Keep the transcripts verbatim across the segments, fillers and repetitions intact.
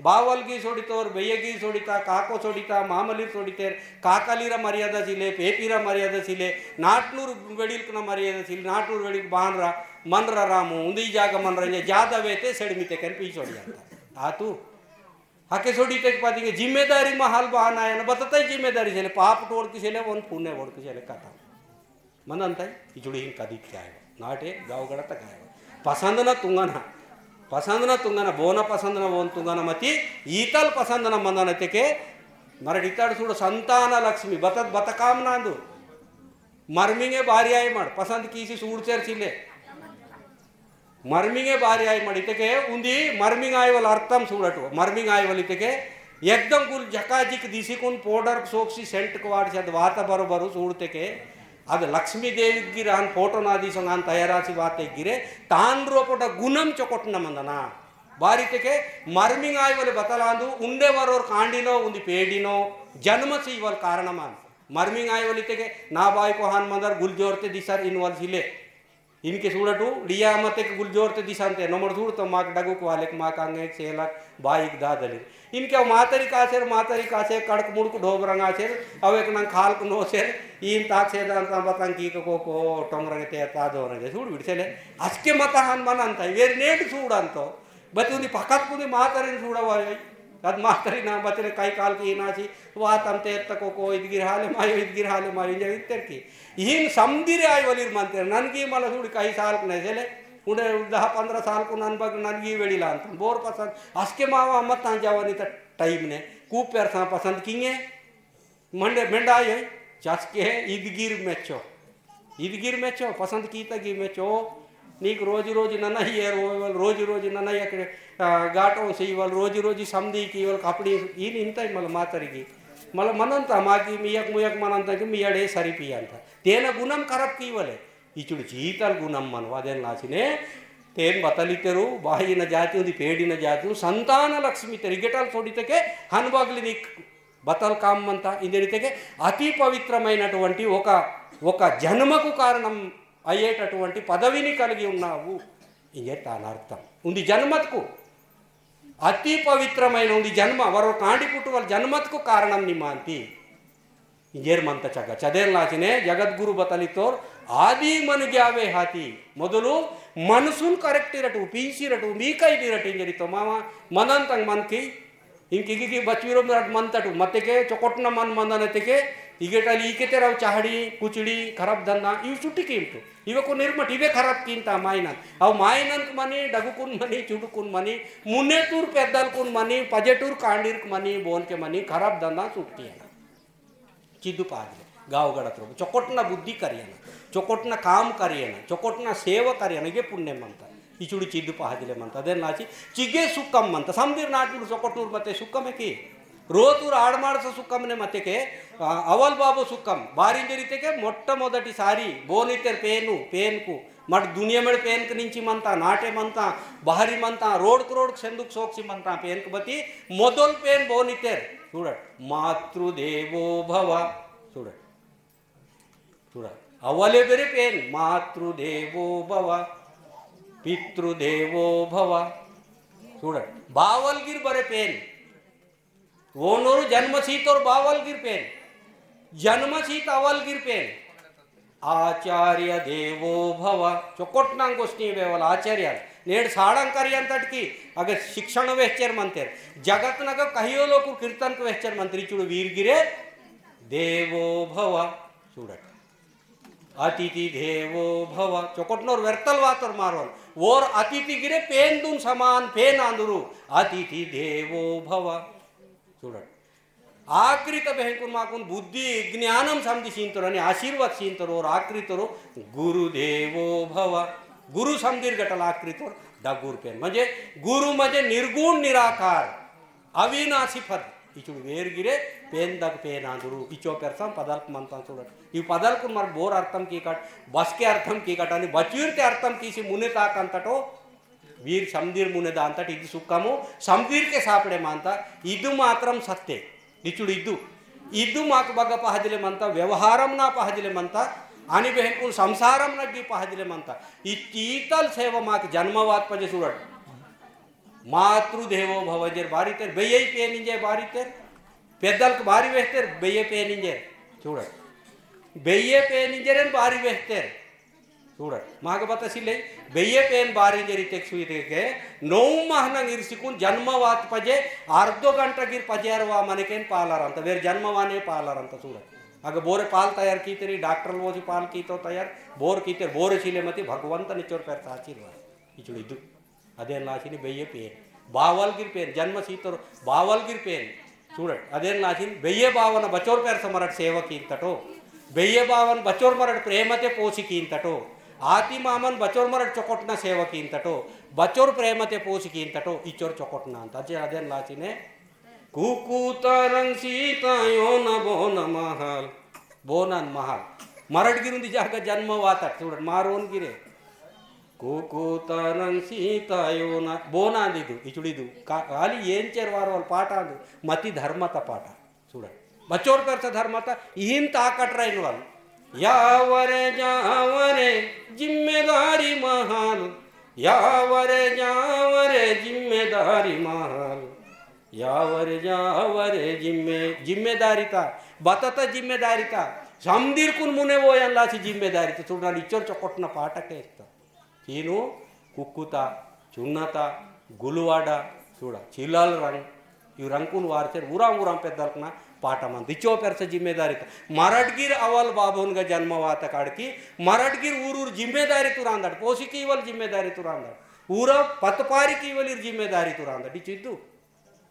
बावल गी सोडितोर, बेय गी सोडिता, काको सोडिता, मामलीर सोडितेर, काकालीरा मर्यादा सिले, पेपीरा मर्यादा सिले, नाटनूर वेडिलकना मर्यादा सिले, नाटनूर वेडिल बानरा, मनरा रामो, उंदी जागा मनरा, ये ज्यादा वेते सेडमिते कन पी सोडिया। आतु, हके सोडिते के पातिंगे जिम्मेदारी महल बहाना है ना, बतताई जिम्मेदारी सिले, पाप टोड़ की सिले, वन पुण्य वोड़ की सिले, कथा। मनंताई, इचुड़ी हिन कदी क्या है? नाटे गाँव गड़ा तक आयो। पसंद ना तुंगना, पसंद ना तुंगना, बोना पसंद ना बोन तुंगना मती, ईतल पसंद ना मंदना तेके, मरड इताड़ सूड़ संतान लक्ष्मी, बतत बतकाम नांदु। मर्मिंगे बारी आय मड़, पसंद कीसी सूड़ चेर चिले। मर्मिंगे बारी आय मड़ इतके, उंदी मर्मिंग आय वाला अर्थम सूड़टु, मर्मिंग आय वाली इतके, एकदम गुल झकाझिक दिसिकुन powder सोक्सी scent को वाड़ से अद वाता बरोबरु सूड़तेके, अद लक्ष्मी देवी गिर अहन photo ना दिसंग अहन तयारासी वाते गिरे, तान रोपोटा गुणम चोकोटना मंदना। बारी तेके मर्मिंग आय वाले बतलांदु, उंडे वरोर कांडिनो, उंदी पेडिनो, जन्म सी वाल कारणमान। मर्मिंग आय वाली तेके, ना बाई को हान मंदर गुल जोरते दिसर इन वाल सिले। इनके सूड़टू, डिया मते के गुलजोर ते दिशांते, नमर सूड़ तो माक डगुक वालेक, माक अंगेक, सेलक, बाईक दादलिर। इनके अव मातरी कासेर, मातरी कासेर, कड़क मुड़क ढोबरंग आसेर, अव एक नंग खालक नोसेर, इन ताक सेदान ता बतंग की को, को, टोंगरंग ते ता दोरंग, सूड़ बिड़सेले। असके मता हन मनंता, वेर नेट सूड़ंतो। बती उन्दी पकत कुन्दी मातरिन सूड़ा वायो। अद मातरी ना बचने कई काल की नाची, वातम ते तको को इदगिर हाले मायो, इदगिर हाले मायो, इंजा इत्तर की। इहिन समदिरे आय वलिर मंतेर, ननगी मला सूड़ी कई साल कने सेले, उंडे दह पन्द्रह साल को नन बग ननगी वेड़ी लांतन। बोर पसंद, असके मावा मत तां जवानी त time ने, कूपेर सा पसंद किंगे, मंडे, मेंडा आयो है, चसके इदगिर मेचो। इदगिर मेचो, पसंद कीता गी मेचो। नीक रोजी रोजी नना ही है, रो-, रोजी रोजी नना ही अकड़े, आ, गाटो से ही वाल रोजी रोजी समदी की वाल कपड़ी, इन इंता ही मल मातरी की। मल मनंता माकी मियक मुयक मनंता की मियड़े सरी पियांता। तेना गुणम करप की वाले। इचुड़ चीतल गुणम मनवा देन लाचिने, तेन बतलितेरु, बाई न जाति उंदी पेड़ी न जाति उंदी, संतान लक्ष्मी तेरी गेटल सोड़ी तके, हन बागली नीक बतल काम मंता इंदेरी तेके अति पवित्रमैनटुवंटि ओक, ओक जन्मकु कारणं अय्येटटुवंटि पदविनि कलिगि उन्नावु इंजेरि तान अर्थं। उंदि जन्मत्कु अति पवित्रमैन उंदि जन्म वरो कांडि पुट्टुवल जन्मत्कु कारणं निमांति इंजेरि मंत चग चदेन लाचिने जगद्गुरु बतलितोर आदि मन ग्यावे हाति मोदलु मनसुन correct इरटु, पीसी इरटु, मीकई इरटु इंजेरि तो मामा मनंतंग मनकी इंक इगिगी बचवीरो मेरट मंतटु, मतेके चोकोटना मन मंदन तेके, इगेटल इके तेरव चाहड़ी, कुचड़ी, खराब धंदा, इव सुट्टी कीमटु। इवे को निर्मट, इवे खराब कीमता माइनन। अव माइनन क मनी, डगुकुन मनी, चुडुकुन मनी, मुन्ने तूर पेद्दलकुन मनी, पजेटूर कांडीर क मनी, बोन के मनी, खराब धंदा सुट्टी है। चिद्दु पाजले, गाव गड़त रो, चोकोटना बुद्धि करियना, चोकोटना काम करियना, चोकोटना सेवा करियना, इगे पुण्य मंता। इचुड़ी चिद्दु पाजले मंता। अदेन लाची, चिगे सुखम मंता। समदीर नाटुर चोकोटूर मते सुखम है कि? रोतूर आड़माड़ से सुखम ने मते के, आ, अवल बाबो सुखम। बारी इंजेरी तेके मोट्टमोदटी सारी, बोनितेर पेनु, पेनकु, मट दुनिया मेड़ पेनक निंची मंता, नाटे मंता, बहरी मंता, रोड क रोड क सेंदुक सोक्सी मंता, पेनक बती, मोदल पेन बोनितेर। चूड़ट, मातृदेवो भव। चूड़ट, चूड़ट। अवले बेरे पेन, मातृदेवो भव, पितृदेवो भव। चूड़ट, बावल गिर बरे पेन। ओनोरु जन्म सीतोर बावल गिर पेन, जन्म सीत अवल गिर पेन, आचार्य देवो भव। चोकोटनांग गोष्ठी वेवल आचार्य, नेड साड़ंग करियन तटकी, अगर शिक्षण वेहचेर मंतेर, जगत नग कहियो लोकुर कीर्तन क वेहचेर मंतेर, इचुड़ वीर गिरे देवो भव। चूड़ट। अतिथि देवो भव। चोकोटनोर वेर्तल वातोर मारोन। ओर अतिथि गिरे पेंदुन समान पेन आंदुरु। अतिथि देवो भव। चूड़ट। आखिरी त बेहंकुन माकुन बुद्धि ज्ञानम समझी सीनतोर अनि आशीर्वाद सीनतोर ओर आखिरी तोर गुरु देवो भव। गुरु समझीर गटल आखिरी तोर डगुर पेन। म्हणजे गुरु म्हणजे निर्गुण निराकार। अविनाशी पद। इचुड़ वेर गिरे पेन दग पेन आंदुरु। इचो पेरसम पदलक मंतां चूड़ट। इव पदलकुन मर बोर अर्थम कीकट, बसके अर्थम कीकट, अनि बचवीरते अर्थम कीसी मुने ताकंतटो, वीर समदीर मुने दांतट इदु सुखमु, समदीर के सापड़े मांता, इदु मात्रम सत्य। इचुड़ इदु। इदु माक बग पहजले मंता, व्यवहारम ना पहजले मंता, अनि बेहनकुन संसारम नग्गी पहजले मंता। इत्तीतल सेवा माक जन्मवात पजे चूड़ट। मातृदेवो भव इंजेर बारी तेर, बेये पेन इंजे बारी तेर, पेद्दलक बारी वेहतेर, बेये पेन इंजेर। चूड़ट। बेये पेन इंजेरेन बारी वेहतेर। चूड़ट। माग बता सिले, बेये पेन बारी इंजेर इतेक सुई देके, नौ महनंग इरसिकुन जन्म वात पजे, अर्धो घंटा गिर पजे अरवा मनेकेन पालारंत, वेर जन्म वाने पालारंत चूड़ट। अग बोरे पाल तयार कीतेरी, डॉक्टर वोसी पाल कीतो तयार, बोर कीतेर, बोरे सिले मती भगवंतन इचोर पेरता आशीर्वाद। इचुड़ इदु। अदेन लासिनी बेये पेन। बावल गिर पेन, जन्म सीतोर बावल गिर पेन। चूड़ट, अदेन लासिन बेये बावन बचोर पेरस मरट सेवा कींतटो। बेये बावन बचोर मरट प्रेमते पोसी कींतटो। आती मामन बचोर मरट चोकोटना सेवा कींतटो। बचोर प्रेमते पोसी कींतटो, इचोर चोकोटना अंत। अजे अदेन लासिने कुकुतरं सीतायोन बोन महल। बोनन महल। मरट गिरुंदी जागा जन्म वातट, चूड़ट, मारोन गिरे। कुकुतरं सीतायोन, बोनांदिदु, इचुड़िदु। का-, काली येंचेर वारवल पाटांदु, मति धर्मत पाटा। चूड़ट। बचोर पेरस धर्मत, इहिन ताकट रैनवल। यावरे जावरे जिम्मेदारी महल, यावरे जावरे जिम्मेदारी महल, यावरे जावरे जिम्मे-, जिम्मेदारी ता, बतत जिम्मेदारी ता, समदीरकुन मुने वोयन लासी जिम्मेदारी ता, चूड़ना इच्चोर चोकोटना पाटके इत्ता। चीनु, कुक्कुता, चुन्नता, गुलुवाडा, चूड़ा, चिलाल रंग, इव रंगकुन वारचेर उराम उराम पेद्दालकना पाटा मंत। इच्चो पेरस जिम्मेदारी ता। मरटगीर अवल बाबोनगा जन्म वाता काड़की, मरटगीर ऊरूर जिम्मेदारी तुरांदड़, पोसी कीवल जिम्मेदारी तुरांदड़, ऊर पतपारी कीवलीर जिम्मेदारी तुरांदड़, इच्चिद्दु।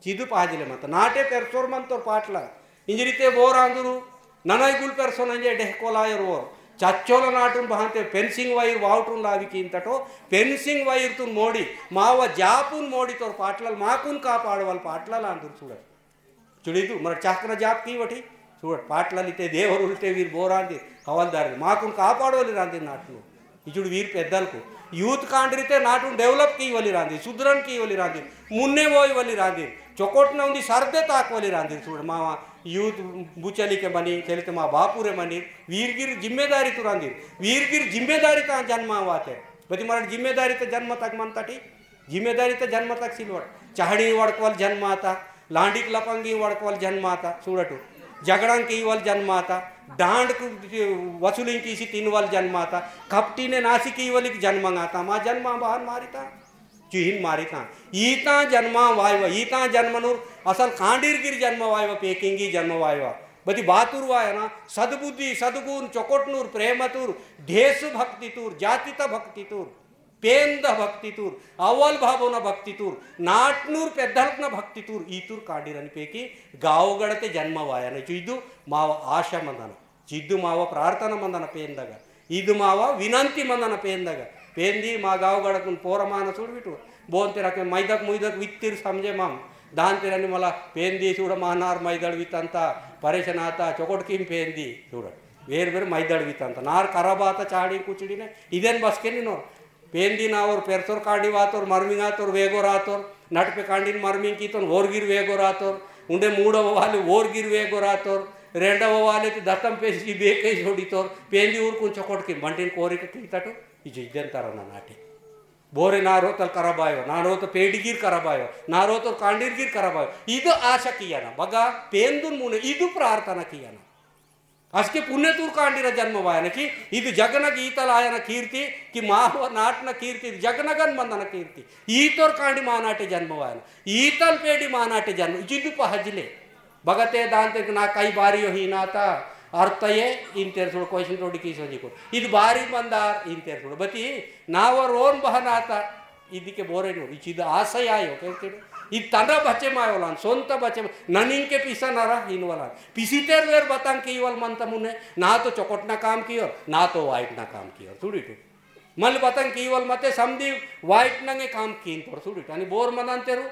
चिदु पाजिले मत। नाटे पेरसोर मंतोर पाटला। इंजरिते बोर आंदुरु, ननाई गुल पेरसोन अंजे डेहकोलायर वोर। चच्चोला नाटुन बहांते fencing wire वाउटुन लावी कींतटो, fencing wire तुन मोड़ी, मावा जापुन मोड़ी तोर पाटलाल, माकुन कापाड़वाल पाटलाल आंदुरु चूड़ट। चुड़ीदु, मर चाकना जाप की वटी, चूड़ट पाटलाल इते देवर उल्टे वीर बोर आंदी, हवालदार, माकुन कापाड़वाल रांदी नाटनु। इचुड़ वीर पेद्दलकु। Youth कांडरिते नाटुन develop कीवली रांदी, सुधरन कीवली रांदी, मुन्ने वोयवली रांदी, चोकोटना उंदी सरदे ताकवली रांदी। चूड़ मावा youth बुचली के मनी, चलिते मा बापुरे मनी, वीर गिर जिम्मेदारी तुरांदी, वीर गिर जिम्मेदारी ता जन्मा वाते। बती मरण जिम्मेदारी ता जन्म तक मन तटी, जिम्मेदारी ता जन्म तक सिलवट। चाहड़ी वड़कवल जन्म आता, लांडिक लपंगी वड़कवल जन्म आता, सूड़टु। जगड़ां कीवल जन्म आता, डांड कु-, वसूलिंग कीसी तिनवल जन्म आता, कपटी ने नासी कीवलिक जन्म आता, मा जन्म बहन मारिता, चुहिन मारिता। ईता जन्म वायवा, ईता जन्मनूर असल कांडीर गिर जन्म वायवा, पेकिंगी जन्म वायवा। बती बातुर वायना, सद्बुद्धि, सद्गुण, चोकोटनूर, प्रेमतूर, देशभक्तितूर, जातिता भक्तितूर। पेंद भक्तितूर, अवल भावना भक्तितूर, नाटनूर पेद्धलकना भक्तितूर, ईतूर कांडीरन पेकी गावगड़ते जन्म वायना। इदु माव आशा मंदना, इदु माव प्रार्थना मंदना पेंदगा, इदु माव विनंती मंदना पेंदगा। पेंदी मा गावगड़कुन पोरमाना सुड़विटु, बोन तेरा के मैदक मुइदक वित्तिर समझे माम, दान तेरा नि मला पेंदी सुड़ मानार मैदड़ वितंता, परेशान आता, चोकोट किम पेंदी सुड़। वेर वेर मैदड़ वितंता, नार करबाता चाड़ी कुचड़ी ने, इदेन बसके नि नोर। पेंदी नावोर पेरसोर कांडी वातोर, मरमिंग आतोर, वेगोर आतोर, नटपे कांडीन मरमिंग कीतोन, वोरगिर वेगोर आतोर, उंडे मूडव वाले वोरगिर वेगोर आतोर, रेंडव वाले ती दत्तम पेसी बेके जोड़ीतोर, पेंदी उरकुन चोकोट की बंटिन कोरिक कीतटु, इजु इदेन तरना नाटे। बोरे नारोतल करबायो, नारोत पेड़गिर करबायो, नारोतोर कांडीरगिर करबायो। इदु आशा कियाना, बगा पेंदुन मुने इदु प्रार्थना कियाना। असके पुण्यतूर कांडीरा जन्म वायना कि इदु जगनग ईतल आयना कीर्ति, कि माव नाटना कीर्ति, इदु जगनगन मंदना कीर्ति। ईतोर कांडी मानाटे जन्म वायना। ईतल पेड़ी मानाटे जन्म, इचिदु पहजले। बगते दांते ना कई बारी यो ही नाता, अर्थये इंतेर सुड़ question तोड़ी की सोजी को। इदु बारी मंदार इंतेर सुड़। बती नावर ओन बहनाता, इदिके बोरेनु, इचिद आशय आयो, केंकेनु। इद तंद्रा बच्चे मायोलान, सोंता बच्चे मा-, ननिंके पिसा नरा इनवलान। पिसितेर वेर बतांग कीवल मंता मुने, ना तो चोकोटना काम कियोर, ना तो वाइटना काम कियोर। सुड़ीटु। मल बतांग कीवल मते समदी वाइटनंगे काम कींतोर। सुड़ीटु। अनि बोर मनांतेरु,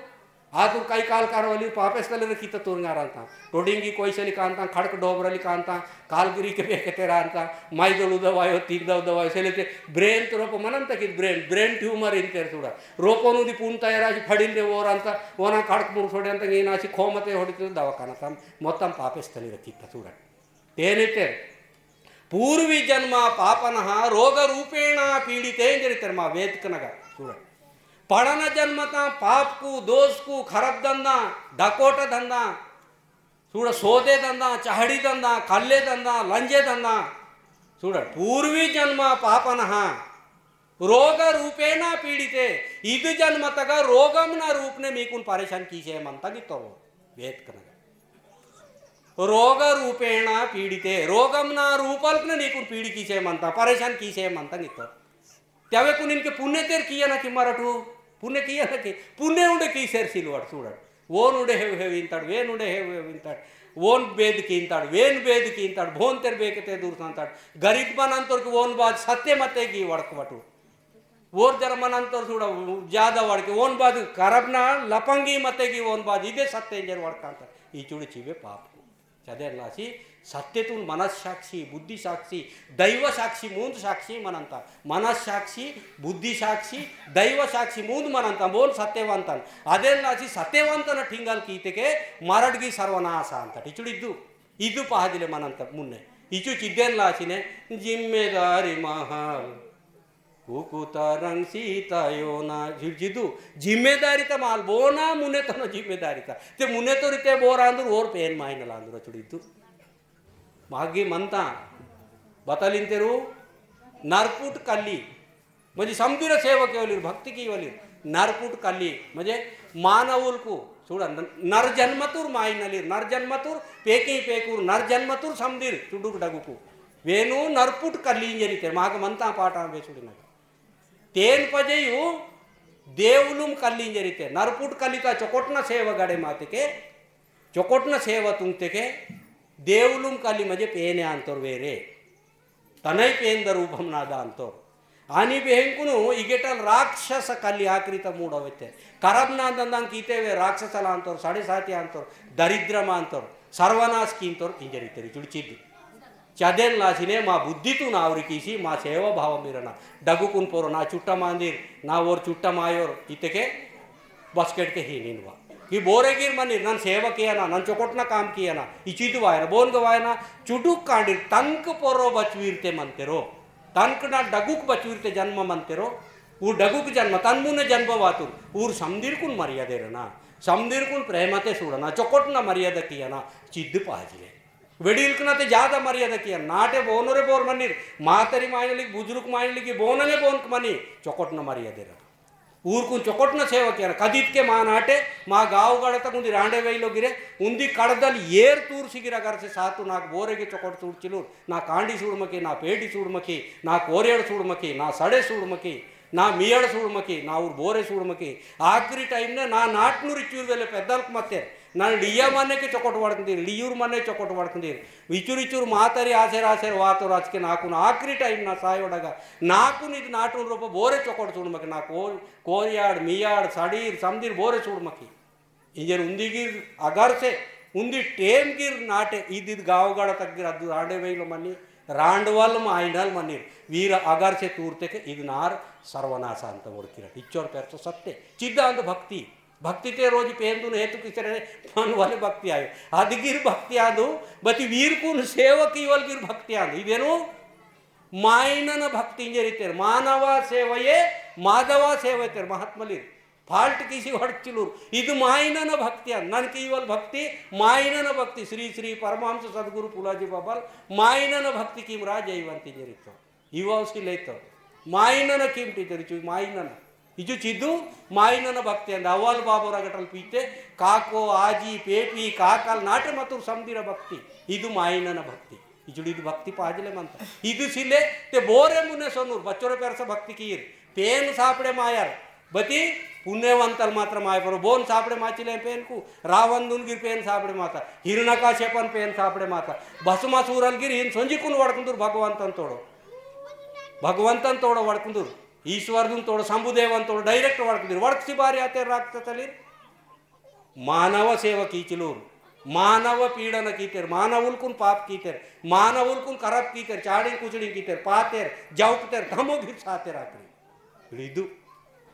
आतुर कई काल कारवली पापेस तले रखिता तुरंगारंता। टोडिंगी कोई सली कांता, खड़क डोबरली कांता, कालगिरी के बेके तेरांता, माइदल उदवायो, तीन दव दवायो, सेले ते brain तो रोपो मनंता कि brain, brain tumor इंतेर सुड़ा। रोपो नुदी पुन तयारासी फड़िल दे वोरांता, वोना खड़क मुड़ सोड़े अंता, ये नासी खोमते होड़ी तो दवाखाना तम, मोत्तम पापेस तले रखिता सुड़ा। तेने तेर, पूर्वी जन्मा पापनः रोग रूपेण पीड़िते इंजरी तेर मा वेद कनगा सुड़ा। पड़ना जन्मता पाप कु, दोष कु, खराब धंदा, डकोटा धंदा, सूड़ा सोदे धंदा, चाहड़ी धंदा, कल्ले धंदा, लंजे धंदा। सूड़ा पूर्वी जन्म पापनः रोग रूपेण पीडिते। इद जन्म तगा रोगम ना रूप ने मीकुन परेशान कीसे मंता की तो वेद कनगा। रोग रूपेण पीडिते, रोगम ना रूपल्क ने नीकुन पीड़ी कीसे मंता, परेशान कीसे मंता की तो। त्यावे कुन इनके पुण्य तेर किया ना कि मरटू, पुण्य किया ना कि, पुण्य उंडे की सेर सिलवड़ सूड़ड़। वोन उंडे हेव हेव इंतड़, वेन उंडे हेव हेव इंतड़, वोन बेद की इंतड़, वेन बेद की इंतड़, भोन तेर बेके ते दूर संतड़। गरीब मन अंतर के वोन बाज सत्य मते की वड़क वटू। वोर जर मन अंतर सूड़ा ज्यादा वड़के, वोन बाज करब ना लपंगी मते की वोन बाज इदे सत्य इंजर वड़क अंतर। ई चुड़ चिवे पाप को। चदेन लासी सत्य तुन मनस्साक्षी, बुद्धिसाक्षी, दैवसाक्षी, मूंद साक्षी मनंता। मनस्साक्षी, बुद्धिसाक्षी, दैवसाक्षी, मूंद मनंता। बोन सत्यवंतन। अदेन लासी सत्यवंतन ठिंगल कीते के मरडगी सर्वनाश अंता। इचुड़ इद्दु, इद्दु पहादिले मनंता मुन्ने। इचु चिद्देन लासीने जिम्मेदारी महल कुकुता रंग सीता योना। जिर जिदु जिम्मेदारी ता माल बोना मुने तनो जिम्मेदारी ता। ते मुने तो रिते बोर आंदुर ओर पेन माइन लांदुर चुड़िद्दु। मागी मंता बतलिन तेरु नरपुट कल्ली। म्हणजे समदिर सेवा केवलिर, भक्ति केवलिर। नरपुट कल्ली, म्हणजे मानवुलकु, सूड़ा न-, नर जन्मतुर माइनलिर, नर जन्मतुर पेकी पेकुर, नर जन्मतुर समदिर चुडुक डगुकु। वेनु नरपुट कल्ली इंजरिते, माग मंता पाटा वेसुड़िनगा। तेन पजेयु देवलुम कल्ली इंजरिते, नरपुट कल्ली ता चोकोटना सेवा गड़े मातिके, चोकोटना सेवा तुंगतेके, देवलुम कल्ली मजे पेने आंतोर वेरे। तनय पेंद रूपम नादा आंतोर। आनी बेहंकुनु इगेटल राक्षस कल्ली आखिरी ता मूडो वेते। करब नादंदां कीते वे राक्षस आंतोर, साढ़े साती आंतोर, दरिद्रम आंतोर, सर्वनाश कींतोर इंजरिते। चुड़चिद्दु। चदेन लासिने मा बुद्धितुन आवरी कीसी मा सेवा भाव मिरना। डगुकुन पोरो ना चुट्टा मांदिर, ना ओर चुट्टा मायोर, इतके बस्केट के ही निनवा। कि बोरे गिर मनिर, नन सेवा कियाना, नन चोकोटना काम कियाना, इचिदु वायना, बोन गवायना, चुडुक कांडिर, तनक पोरो बचवीरते मंतेरो। तनक ना डगुक बचवीरते जन्म मंतेरो। ऊ डगुक जन्म, तनमुने जन्म वातुर, ऊर समदिरकुन मर्यादेरना, समदिरकुन प्रेमते सूड़ना, चोकोटना मर्यादा कियाना, चिद्द पाजिले। वेडिलकना ते ज्यादा मर्यादा किया। नाटे बोनोरे बोर मनीर, मातरी मायनलिक, बुजुर्ग मायनलिक, बोनंगे बोनक मनी, चोकोटना मर्यादा देरा। ऊरकुन चोकोटना सेवा किया। कदित के मा नाटे, मा गाव गड़तक उन्दी रांडे वेइलो गिरे, उन्दी कड़दल येर तूर सिगिर अगर से सातु नाक बोरे के चोकोट सूड़ चिलूर, ना कांडी सूड़ मकी, ना पेटी सूड़ मकी, ना कोरियड़ सूड़ मकी, ना सड़े सूड़ मकी, ना मियड़ सूड़ मकी, ना उर बोरे सूड़ मकी। आखिरी टाइम ने ना नाटनूर इचूर वेले पेद्दालक मत्तेर। ना लिया मने के चोकोट वड़कंदीर, लियूर मने चोकोट वड़कंदीर। इचूर इचूर मातरी आसेर आसेर वातो राजके नाकुन आखिरी टाइम ना सायोड़गा। नाकुन इद नाटून रोपो बोरे चोकोट सूड़ मकी, ना को-, कोरियाड़, मियाड़, सड़ीर, समदीर बोरे सूड़ मकी। इंजर उन्दी गिर अगर से, उन्दी टेम गिर नाटे, इद इद गाव गड़तक गिर अद्दु रांडे वेइलो मनी, रांडवल माइनल मनीर, वीर अगर से तूरते के इद नार सर्वनाश अंत ओड़किरट। इच्चोर पेरसो सत्य, चिद्दांत भक्ति। भक्ति ते रोज पेंदुन हेतु किसरे मन वाले भक्ति आयो। अद गिर भक्ति आंदु, बति वीरकुन सेवा कीवल गिर भक्ति आंदु। इदेनु माइनन भक्ति इंजरितेर, मानवा सेवये माधवा सेवतेर महात्मलीर। Fault किसी वड़चिलूर, इद माइनन भक्ति आंद, नन कीवल भक्ति माइनन भक्ति, श्री श्री परमहंस सद्गुरु पुलाजी बाबाल माइनन भक्ति कीमरा जयवंती इंजरितो। इवाउसी लेतो। माइनन किमटी तेरिचु माइनन। इचु चिदु माइनन भक्ति अंद अवल बाबो रगटल पीते काको, आजी, पेपी, काकल नाटे मतुर समदिर भक्ति। इदु माइनन भक्ति। इचुड़ी इदु भक्ति पाजले मंता। इदु सिले ते बोरे मुने सोनूर बच्चोरे पेरस भक्ति कीर। पेन सापड़े मायर। बती पुण्यवंतल मात्र माय परो। बोन सापड़े माचिले पेन कु। रावण दुन गिर पेन सापड़े माता। हिरण्यकश्यपन पेन सापड़े माता। भस्मासुरल गिर हिन सोंजी कुन वड़कुंदुर भगवंतन तोड़ो। भगवंतन तोड़ो वड़कुंदुर, ईश्वरदुन तोड़ो, शंभुदेवन तोड़ो, direct वड़कुंदुर। वड़कसी बारी आते राक्षसलिर। मानव सेवा कीचलूर, मानव पीड़न कीतेर, मानवुलकुन पाप कीतेर, मानवुलकुन करप कीतेर, चाड़िंग कुचड़िंग कीतेर, पातेर, जौकतेर, धमो भिर सातेर आकरी। इदु,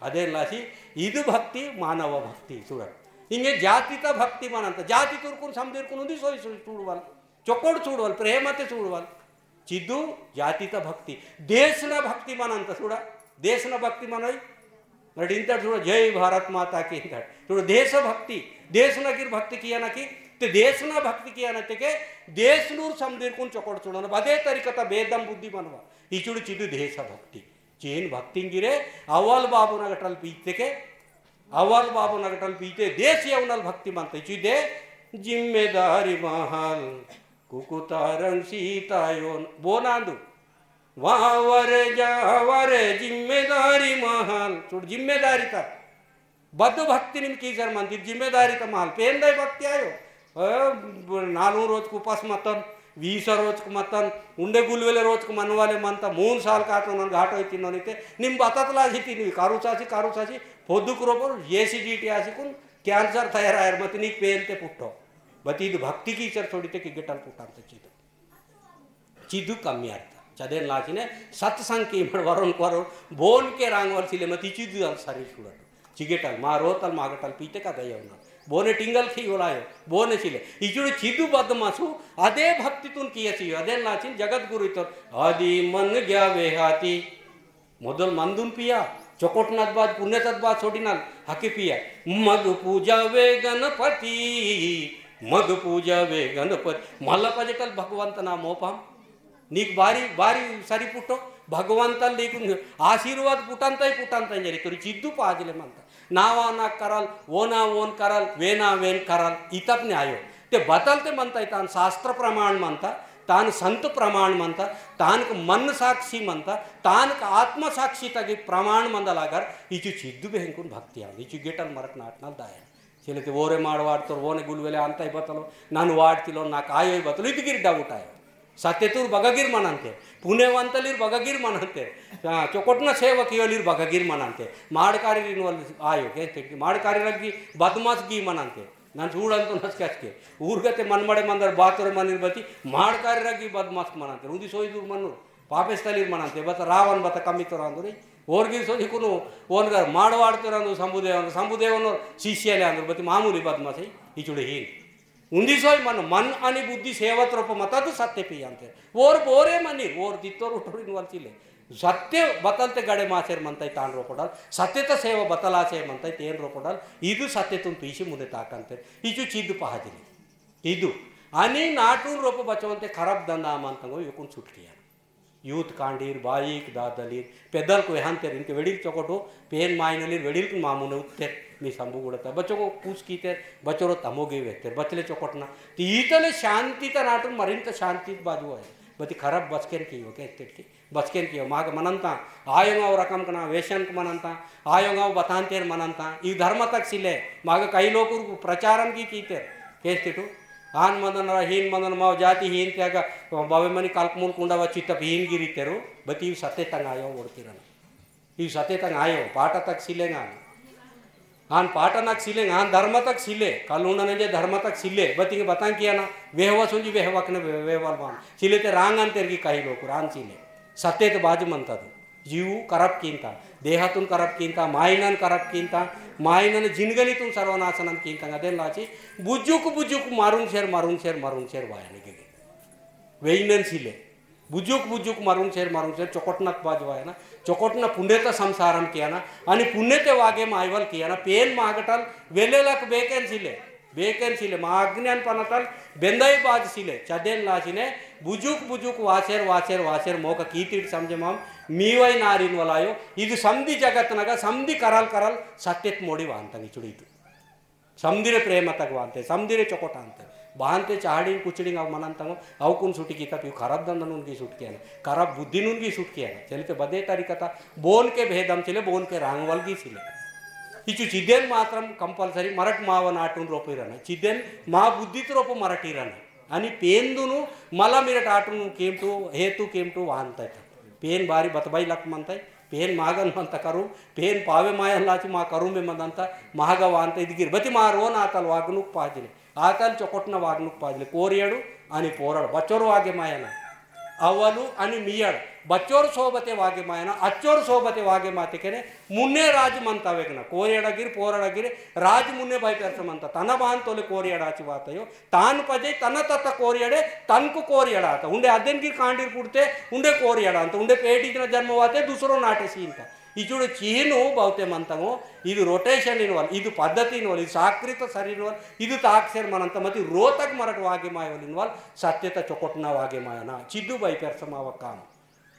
अदेन लासी, इदु भक्ति, मानव भक्ति, सूड़न। इंगे जातिता भक्ति मनंत, जाति तुरकुन समदिरकुन उन्दी सोई सोई सूड़वाल। चोकोड़ सूड़वल, प्रेमते सूड़वल। चिद्दु जातिता भक्ति। देशना भक्ति मनंत सूड़ा। देशना भक्ति मनोई। मरट इंतट चूड़ा जय भारत माता की इंतट। चूड़ा देशभक्ति, देशना गिर भक्ति कियाना कि, ते देशना भक्ति कियाना ते के, देशनूर समदीरकुन चोकोट चूड़ाना। बदे तरीकता भेदम बुद्धि मनवा। इचुड़ चिदु देशभक्ति। चीन भक्ति गिरे, अवल बाबू नगटल पीते के, अवल बाबू नगटल पीते, देश यवनल भक्ति मनते। चिदे, जिम्मेदारी महल, कुकुतारंग सीतायोन, बोनांदु। वावर जावर जिम्मेदारी महल। चूड़ जिम्मेदारी ता। बद्ध भक्ति निम कीसर मंती जिम्मेदारी ता महल। पेंदाय भक्ति आयो। अ, नालू रोज को उपास मतन, वीस रोज को मतन, उंडे गुलवेले रोज को मनवाले मंता, मून साल का तो नन घाटो इतिनो निते, निम बततला जितिनी, कारू सासी, कारू सासी, पोदुक रोपर, acidity आसी कुन, cancer तयार आयर मत निक पेन ते पुट्टो। बती इद भक्ति कीसर छोड़ी ते कि गिटल पुट्टान ते चीदो। चिदु कम्यार्थ। चदेन लाचिने सत्संग की मड़ वरोन वरोन बोन के रांगवल सिले मती चिदु अल सरी सुड़त। चिगेटल, मा रोतल, मागटल पीते का गया उना। बोने टिंगल खी ओलायो, बोने सिले। इचुड़ चिदु बदमासु, अदे भक्ति तुन किया सियो, अदेन लाचिन जगत गुरु इतर, आदि मन ग्या वेहाती। मोदल मंदुन पिया, चोकोट नद बाद, पुण्य तद बाद सोडिनल, हके पिया। मग पूजा वे गणपति, मग पूजा वे गणपति। मल पजटल भगवंत ना मोपाम। नीक बारी, बारी सरी पुट्टो, भगवंतल नीकुन आशीर्वाद पुटंतई, पुटंतई जरी तोरी चिद्दु पाजले मंता। नावा ना करल, वो ना वोन करल, वे ना वेन करल, इतप न्यायो। ते बतल ते मंता, तान शास्त्र प्रमाण मंता, तान संत प्रमाण मंता, तान क मन साक्षी मंता, तान क आत्म साक्षी तगी प्रमाण मंदलागर, इचु चिद्दु बेहंकुन भक्ति आंद, इचु गेटल मरट नाटनल दायन। सिलेते ओरे माड़ वाड़तोर, ओने गुलुवेले अंतई बतलो, नन वाड़तिलो, नाक आयोई बतलो, इतगिर doubt आयो। सत्यतुर बगगिर मनंते, पुण्यवंतलिर बगगिर मनंते, आ, चोकोटना सेवक योलिर बगगिर मनंते, माड़कारी रिनवल आयो, के ते, माड़कारी रग्गी बदमाश गी मनंते, नन सूड़ंतो नसकसके, ऊर्गते मनमड़े मंदर बातोर मनिर बती, माड़कारी रग्गी बदमाश मनंते, उंदी सोई दूर मन्नुर, पापेस्तलिर मनंते, बत रावण बत कमितोर आंदुरी, ओरगी सोजी कुनु, ओनगर माड़वाड़तोर आंदु संबुदेवन, संबुदेवन शिष्यले आंदुर, बती मामूली बदमाश है, इचुड़े हीन। उन्दी सोई मन, मन अनि बुद्धि सेवत रोप मतद सत्य पियांते। ओर बोरे मनी, ओर दित्तोर उठोरिन वलचिले। सत्य बतलते गड़े मासेर मनताई तान रोपडल, सत्य त सेव बतलासे मनताई तेन रोपडल, इदु सत्य तुम पीसी मुने ताकंते। इचु चिद्दु पहाजिली। इदु। अनि नाटुन रोप बचवंते खराब दंदा मंतंगो युकुन सुटकिया। यूथ कांडीर, बाईक, दादलीर, पेदल को यहांतेर, इनके वेड़ील चोकोटो, पेन माइनलीर, वेड़ील कुन मामुने उत्तेर, मी संबु गुड़ता। बच्चों को पूछ कीतेर, बच्चों रो तमोगे वेहतेर, बचले चोकोटना। ती इतले शांति ता नाटुन मरिन ता शांति बाजू है। बती खराब बचकेन की हो, के स्टेट की? बचकेन की हो, माग मनंता, आयोंगा वो रकम कना, वेशन क मनंता, आयोंगा वो बतांतेर मनंता, ई धर्म तक सिले, माग कई लोकुर प्रचारम की कीतेर, के स्टेटू? आन मंदन रा हीन मंदन माव जाति हीन त्यागा बावे मनी कालकमूल कुंडा वा चित्तप हीन गिरी तेरु, बती इव सत्य तंग आयो ओड़किरन। इव सत्य तंग आयो, पाटा तक सिलेंग आन। आन पाटा नक सिलेंग, आन धर्म तक सिले, कलुंडा नंजे धर्म तक सिले, बती इंगे बतांग किया ना, वेहवा सुंजी वेहवा कने वे-, वेहवाल मान। सिले ते रांग आन तेरगी कही लोकुर, आन सिले। सत्य ते बाजु मंता दु। जीव करप कींता, देहातुन करप कींता, माइनन करप कींता, माइनन जिनगनीतुन सर्वनाशनम कींता। अदेन लाची बुजुक बुजुक मारुंग सेर, मारुंग सेर, मारुंग सेर वायने गिगे। वेइनन सिले। बुजुक बुजुक मारुंग सेर, मारुंग सेर चोकोटनक बाज वायना। चोकोटना पुण्यता संसारम कियाना। अनि पुण्यते वागे माइवल कियाना। पेन मागटल वेलेलक बेकेन सिले। बेकेन सिले, मा अग्न्यान पनतल बेंदाई बाज सिले, चदेन लासिने, बुजुक बुजुक वासेर, वासेर, वासेर, मोका कीतीट समझे माम, मीवाई नारिन वलायो, इद समदी जगत नगा, समदी करल करल, सत्यत मोड़ी वांतंग इचुड़ी तू। समदिरे प्रेम तक वांते, समदिरे चोकोट आंते। बांते चाहड़ी कुचड़ी अव मनंतंगो, अव कुन सुटी कीता पियो खराब दंदनुन की सुट किया ना, खराब बुद्धिनुन की सुट किया ना। चलिते बदे तरीका ता, बोन के भेदम चिले, बोन के रांगवल की सिले। इचु चिदेन मात्रम compulsory मरट माव नाटुन रोपी रना। चिदेन मा बुद्धित रोपो मरटी रना। अनि पेंदुनु मला मिरट आटुनु केमटु, हेतु केमटु वांतै। पेन बारी बतबाई लक मंतै। पेन मागन मंत करू, पेन पावे मायन लाची मा करू में मंदंत महाग वांत इदगिर। बति मा रोन आतल वागनुक पाजले। आतल चोकोटना वागनुक पाजले। कोरियडु अनि पोरड बचोर वागे मायना। अवलु अनि मियड बच्चोर सोबते वागे मायना, अच्चोर सोबते वागे माते केने मुन्ने राज मंता वेगना। कोरियडगिर, पोरडगिर राज मुन्ने बाई पेरस मंता। तन बान तोले कोरियड आची वातयो। तान पजे तन तत कोरियडे तनकु कोरियड आता। उंडे अदेन गिर कांडीर पुड़ते उंडे कोरियड अंत। उंडे पेटी जना जन्म वाते दूसरो नाटे सीनता। इचुड़ चीनु बहुते मंतंगो, इदु rotation इनवल, इदु पद्धति इनवल, इदु साकृत सरी इनवल, इदु ताक्सेर मनंत मति रोतक मरट वागे मायवल इनवल, सत्यता चोकोटना वागे मायना, चिद्दु बाई पेरसमाव काम।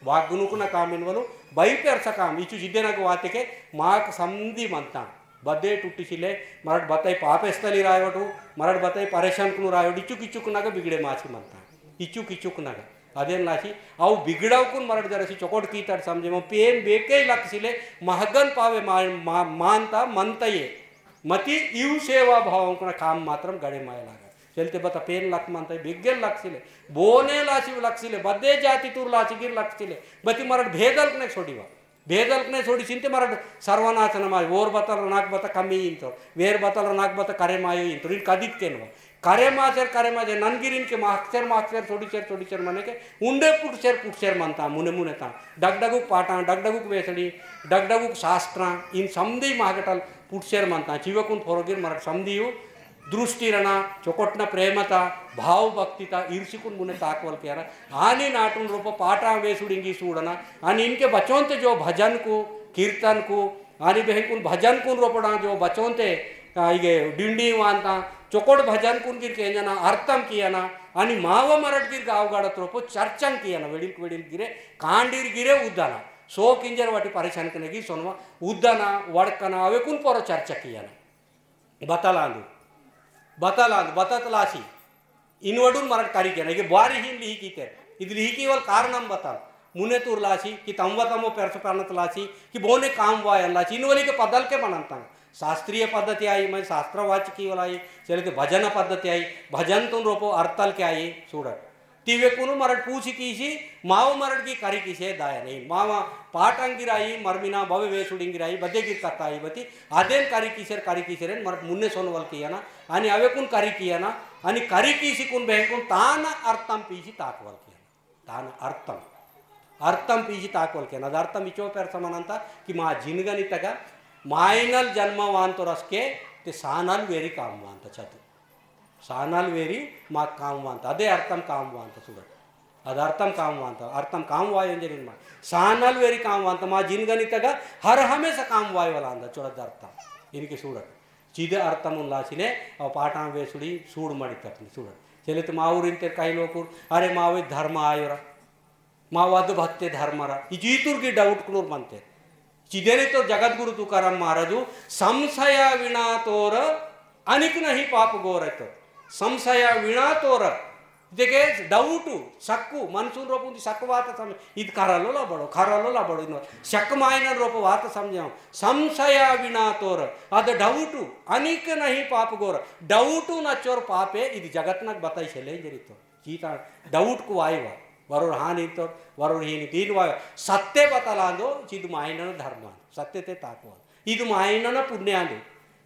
वागुनुकुन काम इनवलु, बाई पेरस काम, इचु जिद्देनक वातेके माक समदी मंता। बदे टुट्टी सिले, मरट बताई पापेस्तली रायवटु, मरट बताई परेशान कुनु रायवटु, इचुक इचुक नग बिगड़े मासी मंता। इचुक इचुक नग। अदेन लासी, अव बिगड़ावकुन मरट जरसी चोकोट कीतट समझे, मो पेन बेके लक सिले, महगन पावे मा-, मा-, मानता, मंता ये। मति इव सेवा भावंकुन काम मात्रम गड़े माय लागा। चलते बता पेन लक मंता ये, बिगेल लक सिले, बोने लासी लक सिले, बदे जाति तुर लासी गिर लक सिले, बति मरट भेदल कने सोड़ीवा। भेदलकने सोड़ी चिंते मरट सर्वनाशनमाय, ओर बतल नाक बत कमी इंतो, वेर बतल नाक बत करे मायो इंतो, इन कदित केनवा। करे माचेर, करे माचेर, ननगिरिन के माक्सेर, माक्सेर, सोड़ीचेर, सोड़ीचेर मने के, उंडे पुटसेर, पुटसेर मनता, मुने, मुने ता। डगडगुक पाटा, डगडगुक वेसड़ी, डगडगुक शास्त्रा, इन समदी मागटल पुटसेर मनता। चिवकुन फोरोगिर मरट समदियु, दृष्टिरना, चोकोटना प्रेमता, भाव भक्तिता, ईर्षिकुन मुने ताकवल केरा। आनी नाटुन रोपो पाटा वेसुड़िंगी सूड़ना, आनी इनके बचोंते जो भजन कु, कीर्तन कु, आनी बेहकुन भजन कुन रोपड़ा जो बचोंते, आ, इगे डिंडी वानता, चोकोट भजन कुन गिर केंजना, अर्थम कियाना, आनी माव मरट गिर गाव गाड़त रोपो चर्चन कियाना, वेडिल वेडिल गिरे, कांडीर गिरे उद्दाना, सो किंजर वाटी परेशान कनेगी सोनवा, उद्दाना, वड़कना, अवे कुन पोरो चर्चा कियाना। बतलांदु, बतलांदु, बततलासी। इनवडुन मरट करी केना, इगे बारी हिन लिही कीते। इद लिही कीवल कारणम बतल। मुने तुर लासी, कि तमवा तमो पेरस पेरनत लासी, कि बोने काम वायन लासी, इनवली के पदल के मनंतंग। शास्त्रीय पद्धति आई, मैं शास्त्रवाचकी वाला आई, चले तो भजन पद्धति आई, भजन तुन रोपो अर्थल के आई, सूडट। तिवे कुनु मरट पूछी कीसी, माव मरट की करी कीसे दायने। मावा पाटंगिराई, मरमिना बवे वेसुडिंगिराई, बदे गिर कत्ताई बती, अदेन करी कीसेर, करी कीसेरेन मरट मुन्ने सोनवल कियाना, अनि अवे कुन करी कियाना, अनि करी कीसी कुन बेहकुन तान अर्थम पीसी ताकवल कियाना। तान अर्थम। अर्थम पीसी ताकवल कियाना। अद अर्थम इचो पेर समानंता कि मा जिनगनितगा माइनल जन्म वांतो रसके ते सानल वेरी काम वांता चतु। सानल वेरी मा काम वांता, अदे अर्थम काम वांता सुगट। अद अर्थम काम वांता, अर्थम काम वायो इंजरिन मा। सानल वेरी काम वांता, मा जिनगनितगा हर हमेशा काम वायो वाला आंदा, चुड़द अर्थम। इनके सुगट। चिदे अर्थम उन लासिने, अव पाटां वेसुड़ी सूड़ मड़ी तकनी सुगट। चले तो मावुर इंतेर कई लोकुर, अरे मावे धर्म आयोरा। मा वद भत्ते धर्मरा। इजीतुर की doubt कुनुर मनते। चिदेने तो जगत गुरु तुकाराम महाराजु संशया विणा तोर अनिक नहीं पाप गोर तो। संशया विणा तोर। देखे doubt, सक्कु, मनसुन रोपुंदी सक्कु वात सम-, इद खरालो ला बड़ो, खरालो ला बड़ो, इनो शक मायनन रोप वात समझाओ। संशया विणा तोर, अद doubt, अनिक नहीं पाप गोर। Doubt न चोर पापे, इद जगत नक बताई से ले जरी तो। चीता doubt कु आयवा, वरोर हानि तो, वरोर हीनि दीन वायो, सत्य बतलांदो, चिदु माइनन धर्म, सत्य ते ताकवाल। इदु माइनन पुण्यांदो,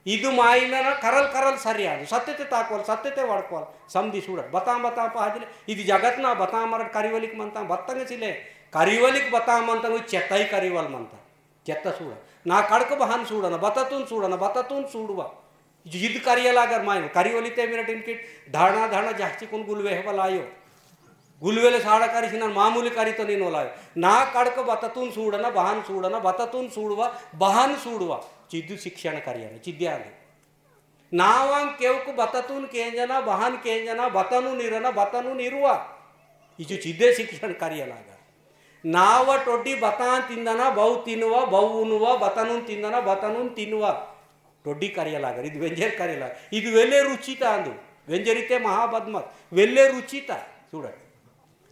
इदु माइनन करल करल सरियांदो, सत्य ते ताकवाल, सत्य ते वड़कवाल, समदी सूडत। बतां बतां पहादिले, इदु जगत ना बतां मरट करिवलिक मनता, बत्तंग सिले, करिवलिक बतां मनता, वो चेताई करिवल मनता। चेत्ता सूड़ा। ना कड़क बहान सूड़ा, ना बततुन सूड़ा, ना बततुन सूड़वा। जिद करिया लागर मायन, करिवली ते मिनट इनकी धारणा, धारणा जास्ती कुन गुलवे हवल आयो। गुलवेले साड़ा करी सिना मामूली करी तो नीन वलायो। ना कड़क बततुन सूड़ा, ना बहान सूड़ा, ना बततुन सूड़वा, बहान सूड़वा। चिद्दु शिक्षण करिया ना, चिद्दे आंदे। नावां केवक बततुन केंजना, बहान केंजना, बतनु निरना, बतनु निरुवा। इचु चिद्दे शिक्षण करिया लागर। नावा टोड्डी बतां तिंदना, बहु तिनुवा, बहु उनुवा, बतनुन तिंदना, बतनुन तिनुवा। टोड्डी करिया लागर, इद वेंजेर करिया लागर। इद वेले रुचिता अंदु। वेंजेरिते महाबदमत। वेले रुचिता। सूड़ा।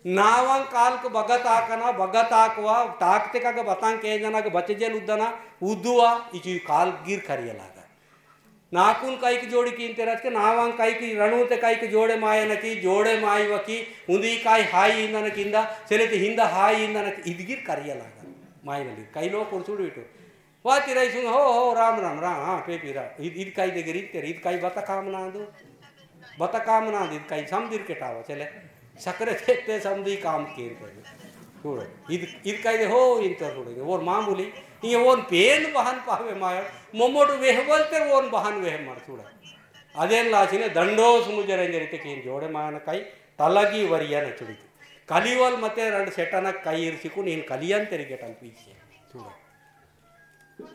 नावां कालक बगत आकना, बगत आकवा, ताकते काग बतां केंजना, ग बचजेल उद्दना, उद्दुवा, इचु काल गिर करिया लागर। नाकुन काइक जोड़ी कीन तेरा के नावां काइक रणुते काइक जोड़े मायनकी, जोड़े मायवकी, उंदी काई हाई इंदनकी इंदा, सेलेते हिंदा हाई इंदनकी, इदगिर करिया लागा। मायनली, काई लो कुर्सुड़ बिटु। वा तिराई सुंग, हो, हो, राम, राम, राम, हाँ, पेपी राम। इद, इद काई देगेर इद तेरे, इद काई बता काम ना दो। बता काम ना दो, इद काई समदिर के टावा, चले। सकरे तेते समदी काम केर कर। सूड़ा। इद, इद काई दे हो, इन तो सूड़ा। ओर मामूली, ये ओन पेन बहान पावे माया, मोमोट वेहवल ते ओन बहान वेह मार सूड़ा। अदेन लासिने दंडो सुमुजर अंजरिते केन जोड़े मायन काई, तलगी वरिया न चुड़ित। कलिवल मते रंड सेटन काई इरसिकुन इन कलियन तेरिगेटन पीछे। सूड़ा।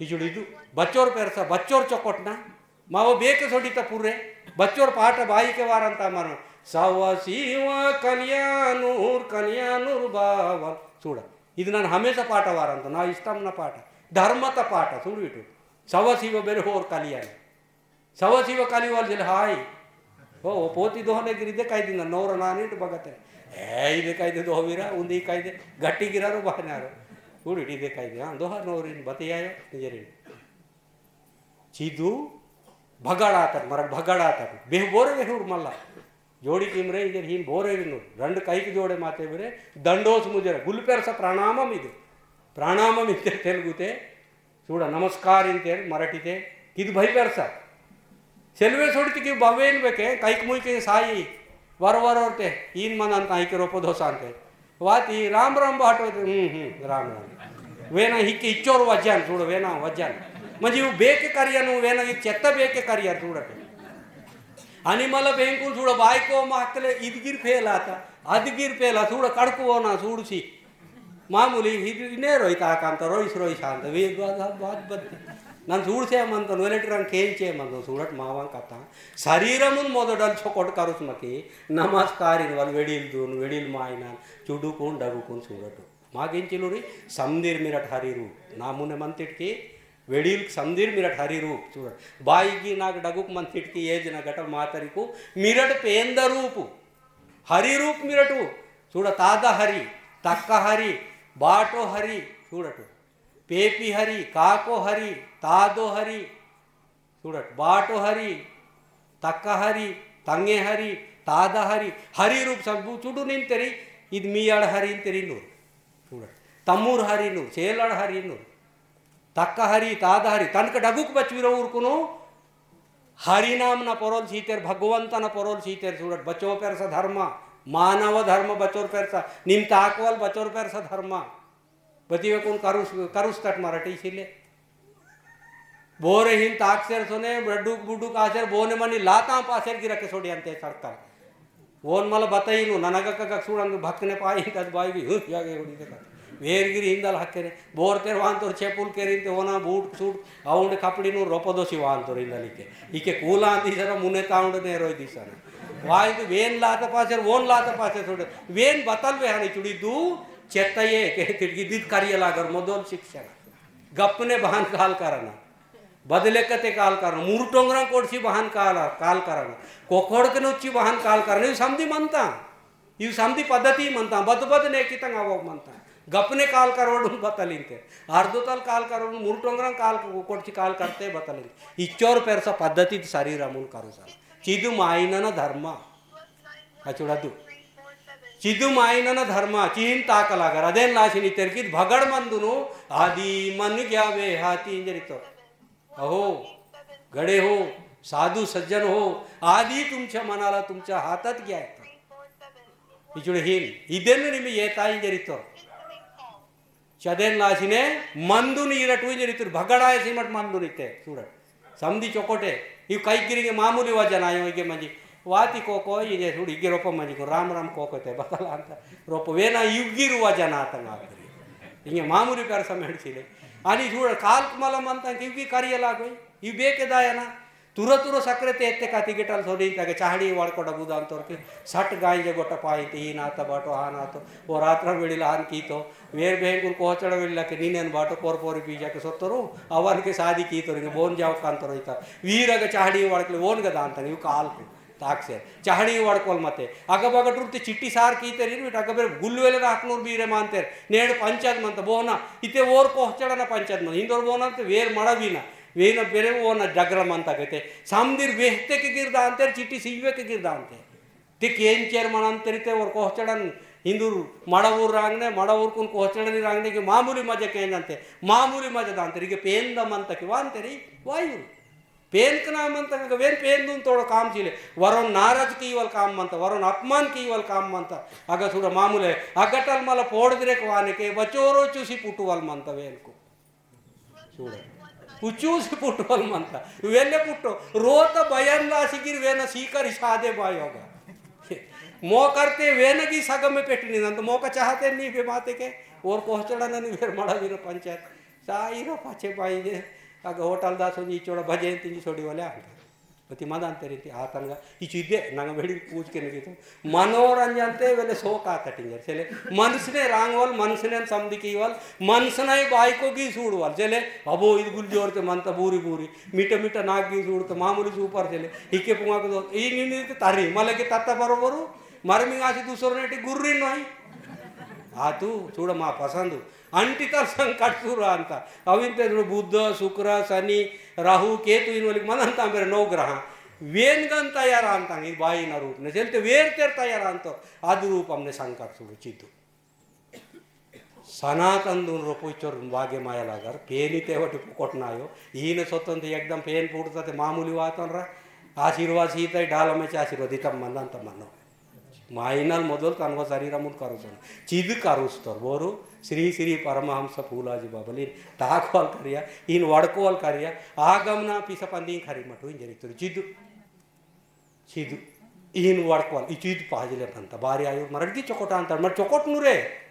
इचुड़ी दु, बच्चोर पेरसा, बच्चोर चोकोटना, मावो बेके सोडिता पुरे, बच्चोर पाटा बाई के वारंता मरो, सवा सीवा कल्याणूर, कल्याणूर बावल। सूड़ा, इद नन हमेशा पाटा वारंता, ना इस्ताम ना पाटा, धर्मता पाटा, सूड़ बिटू, सवा सीवा बेरे होर कल्याण। सवा सीवा कल्याण वाल जिल हाई। ओ, ओ पोती दोहने गिरी दे काई दिन, नौर नानी तो बगत है। ए, इदे काई दे दोहवीरा, उन्दी काई दे, गट्टी गिरा रो बहनारो। सूड़ इदे काई दे, हाँ, दोहा नौरिन बतियायो, निजरिन। चिदु भगड़ातट, मरक भगड़ातट। बेह बोरे बेहुर मल्ला। जोड़ी किमरे इंजर हीन बोरे विनु। रंड कईक जोड़े माते बिरे, दंडोस मुजरे। गुल पेरसा प्रणामम इदु। प्रणामम इंतेर तेलुगुते। सूड़ा नमस्कार इंतेर मराठीते। किदु भई पेरसा। सेलवे सोड़ित की बवेन बेके, कईक मुई के साई, वर वर ओरते, ईन मन अंत आई के रोपो दोसांते। वाती राम राम बाटो ते, हम्म, हम्म, राम राम। वेना हिक्के इच्चोर वज्जान, सूड़ा वेना वज्जान। मंजी वो बेके करिया नु, वेना की चेत्ता बेके करिया सूड़ा के। अनि मला बेंकुल सूड़ा बाइको माकले इदगिर फेला था, अदगिर फेला सूड़ा कड़कु वोना सूड़सी। मामूली इद-, इने रोई ताकांत, रोईस रोईस आंत, वे बात, बात बद्दी। नन सूड़से मंतन, वेलेट रंग केंचे मंतन, सूड़ट मावां कथा। शरीरमुन मोदडल छोकोट करुस मके, नमस्कार इन वल वेडिल दून, वेडिल माइनान, चुडुकुन, डगुकुन सूड़टु। मागिंचिलुरी, समदीर मिरट हरी रूप। नामुने मंतिट की, वेडिल समदीर मिरट हरी रूप। सूड़ट। बाई की नाग डगुक मंतिट की, एज ना गटल मातरिकु, मिरट पेंद रूप। हरी रूप मिरटु। सूड़ा तादा हरी, तक्का हरी, बाटो हरी, सूड़टु। पेपी हरी, काको हरी, तादो हरी, सूड़ट, बाटो हरी, तक्का हरी, तंगे हरी, तादा हरी, हरी रूप सब चुडू निंतेरी, इद मियाड़ हरी इंतेरी नूर। सूड़ट, तम्मूर हरी नूर, सेलड़ हरी नूर, तक्का हरी, तादा हरी, तनक डगुक बचवीर ऊरकुनु, हरि नाम ना पोरोल सीतेर, भगवंत ना पोरोल सीतेर, सूड़ट, बचो पेरसा धर्म, मानव धर्म बचोर पेरसा, निम ताकवल बचोर पेरसा धर्म। बतिवे कुन करुस, करुस तट मराठी सिले। बोरे हिन ताकसेर सोने, बड्डुक बुड्डुक आसेर, बोने मनी लाता पासेर गिरा के सोडियंते सड़कल। ओन मला बताई नु, ननगक गक सूड़न भक्कने पाई, तद बाई भी, हुँ, यागे उड़ी देखा। वेर गिरी हिंदल हक्केने, बोर तेर वान तोर चेपुल केरिन ते ओना बूट सूट, अउंड कपड़ी नु रोपो दोसी वान तोर हिंदल इके। इके कूला दिसरा मुने ताउंड ने रोई दिसरा। वाई तो वेन लाता पासेर, ओन लाता पासेर सोडे। वेन बतल वे हनी चुड़ी दू, चेत्ता ये, के तिड़की दिद करिया लागर मोदोल शिक्षण। गप्पने बहान काल करना। बदले कते काल करना। मुरु टोंगरा कोडसी बहान काल, काल करना। कोकोड़ के नुच्ची बहान काल करना। यू समधी मनता। यू समधी पद्धति मनता। बद बद ने कितंग आवो मनता। गप्पने काल करवडुन बतलिंते। अर्धोतल काल करवडुन, मुरु टोंगरा काल को-, कोडसी काल करते बतलिंते। इच्चोर पेरसा पद्धति शरीर अमुन करू साल। चिदु माइनन धर्म। अचुड़दु। चिदु माइनन धर्म, चीन ताकलागर। अदेन लासिनी तेरकित भगड़ मंदुनु, आदि मन ग्यावे हाती इंजरितो। अहो, गड़े हो, साधु सज्जन हो, आदि तुमच्या मनाला तुमच्या हातात घ्यायचं। इचुडे हिन, इदेन निमी येता इंजरितो। चदेन लासिने मंदुन इरटु इंजरितुर भगड़ाय सीमट मंदुन इते, सूड़ट। समधी चोकोटे, इव कई गिरिंगे मामूली वजन आयो इगे मंजी। वाती कोको इगे सूड़ इगे रोपो मंजी को राम राम कोको ते बतला अंत। रोपो वेना इव गिर वजन आतंग आतरी। इंगे मामूली कर समेट सिले। अनि सूड़ काल मला मंता इव गी करियला कोई, इव बेके दायना। तुर तुर सक्रे ते एत्ते काती गिटल सोडी तगे चाहड़ी वाड़कोड़ा बुदान तोर के सट गांजे गोटा पाई ते ही नाता बाटो हा नातो। वो रात्रा वेड़ी लहान की तो वेर बेंगुल कोचड़ वेड़ी लके नीनेन बाटो पोर पोरी पीजा के सोतरो अवन के शादी की तो रिंगे बोन जाओ कान तोर इता। वीर अगे चाहड़ी वाड़कले वोन गे दान तंग यू काल को ताक से चाहड़ी वाड़कोल मते। अग बग टुरते चिट्टी सार की ते रिन अग बेर गुल्वेले राखनोर बीरे मानतेर नेड़ पंचायत मंत बोना इते वोर कोहचड़ा ना पंचायत मंत हिंदोर बोना ते वेर मड़ा बीना। वेन बेरे वो न डगरा मंता कहते, समदिर वेहते के गिर दानते, चिट्टी सीवे के गिर दानते। ते केंचेर मनंतरिते और कोहचड़न हिंदूर मड़ावूर रांगने, मड़ावूर कुन कोहचड़न रांगने के मामूली मजा केंजंते, मामूली मजा दानते, इके पेन द मंता के वानते री, वायु। पेन कना मंता के वेन पेन दुन तोड़ काम चीले, वरोन नाराज कीवल काम मंता, वरोन अपमान कीवल काम मंता, अगर सुड़ा मामूले, अगटल मला पोड़ दिरे के वाने के, बचोरो चूसी पुटुवल मंता वेन को। सूड़े। उच्चूसी पुट्टोल मंता। वेल्ले पुट्टो। रोत बयन लासी गिर वेन सीकर सादे बायोगा। मोकरते वेन की सगम में पेटनी नंत मोका चाहते नी बे माते के। और कोहचड़ा ननी वेर मड़ा वीर पंचायत। साईरा पाछे पाई जे, अग होटल दासो जी चोड़ा भजे तिंजी सोड़ी वाले आंता। बती मदान तेरे ती आतनगा, इचु इदे, नंग बेड़ी पूछ के नगी तो। मनोरंजन ते वेले सो का तटिंजर। चले, मनसने रांगवल, मनसने समदी कीवल, मनसने बाई को गी सूड़वल। चले, अबो इद गुल जोर ते मनता बूरी बूरी, मीठा मीठा नाक गी सूड़ ते मामूली सूपर चले, हिके पुंगा को दो, ई नी नी ते तारी, मले के तत्ता बरोबरू, मरमी आसी दूसर नेटी गुर्री नोई। आतु, चूड़ा मा पसंदु। अंटी तर संकट सुरु अंता। अविन ते बुध, शुक्र, शनि, राहु, केतु इन वलिक मनंता मेरे नौ ग्रह। वेन गन तैयार अंता, ई बाई ना रूप ने। चलते वेर तेर तैयार अंतो, आदि रूप हमने संकट सुरु चिद्दु। सनातन दुन रोपो इचोर वागे माया लागर, पेनी तेवटी पुकोट नायो। ईने सोतन ते एकदम पेन पुटता ते मामूली वातन रा। आशीर्वाद सीता डालमे चे आशीर्वाद इतम मनंता मनो। माइनल मोदल तन्व शरीरमुन करुसन। चिद करुस्तर। बोरु श्री श्री परमहंस फूलाजी बाबलिन ताकवाल करिया, इन वड़कवाल करिया, आगमना पिसपंदी खरी मटु इंजरी तुर चिद। चिद। इन वड़कवाल, ई चिद पाजले पंत। बारी आयु मरड़गी चोकोट अंतर, मर चोकोट नुरे।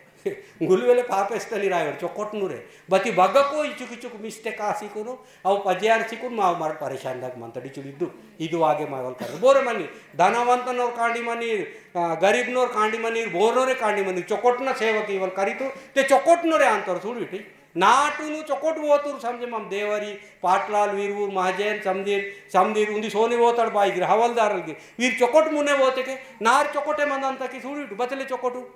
गुलवेले पापेस्तली रायोड़ चोकोट नुरे। बती बग्गको इचुक इचुक mistake आसी कुनु, अव पजेर सिकुन मा मर परेशान दक मंतड़ी चुड़िद्दु। इदु आगे मावल कर। बोरे मनी, धनवंतनोर कांडी मनी, आ, गरीबनोर कांडी मनी, बोरनोरे कांडी मनी, चोकोटना सेवा कीवल करी तू, ते चोकोटनोरे अंतर सुड़िटी। नाटुनु चोकोट वोतुर समझे मम देवरी, पाटलाल, वीरवूर, महाजन, समदीर, समदीर, उन्दी सोनी वोतड़ बाई गिर, हवलदार गिर। वीर चोकोट मुने वोते के, नार चोकोटे मंदंता की सुड़िटु, बतले चोकोटु।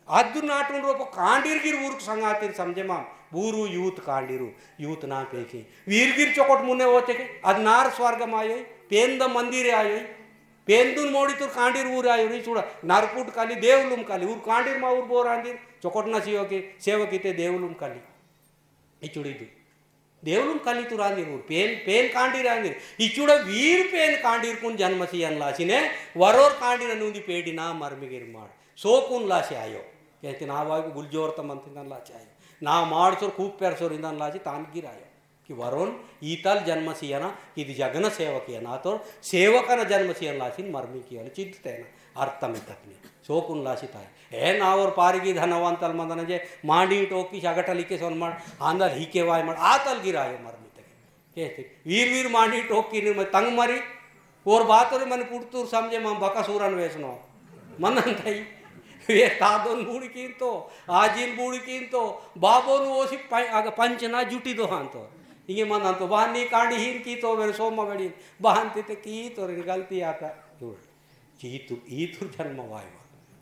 अद्दु नाटुन रोपो कांडीर गिर ऊरुक संगातीर समझे माम। बूरु youth कांडीरु, youth ना पेकी। वीर गिर चोकोट मुने होते के, अद नार स्वर्ग मायोई, पेंद मंदिर आयोई, पेंदुन मोड़ी तुर कांडीर ऊर आयोई, चूड़ा, नरपुट काली, देवलुम काली, ऊर कांडीर मा ऊर बोरांदीर, चोकोट ना सियो के, सेवक इते देवलुम काली। इचुड़ी दु। देवलुम काली तुरांदिर ऊर, पेन, पेन कांडीर आंदिर। इचुड़ा वीर पेन कांडीर कुन जन्म सियन लासिने, वरोर कांडीर अनुंदी पेड़ी ना मर्मिगिर माड़। सो कुन लासे आयो। कहते ना वाई को गुलजोर तमंत इंदन लासे आयो। ना माड़ सोर खूब पेर सोर इंदन लासे तान गिर आयो। कि वरोन ईतल जन्म सियना, कि इद जगन सेवक यना तो सेवकन जन्म सियन लासिन मर्मी कियन चिंततेना। अर्थम इतकनी। सोकुन लासिताय। ए नावर पारिगी धनवंतल मंदन जे मांडी टोकी शागटल इके सोन मांड आंदल हिके वाय मांड आतल गिरायो मरमी तके। केते वीर वीर मांडी टोकी निर्म तंग मरी। ओर बातोर मन पुटतूर समझे मम बकासूरन वेसनो। मनन तई। वे तादोन बूड़ी कीन तो, आजीन बूड़ी कीन तो, बाबोन ओसी पं-, अग पंचना जुटी दो हान तो। इंगे मनन तो, बहान नी कांडी हीन की तो, वेर सोमा वेड़ी, बहान ते ते की तो, रे गलती आता। चीतु, ईतुर जन्म वायवा।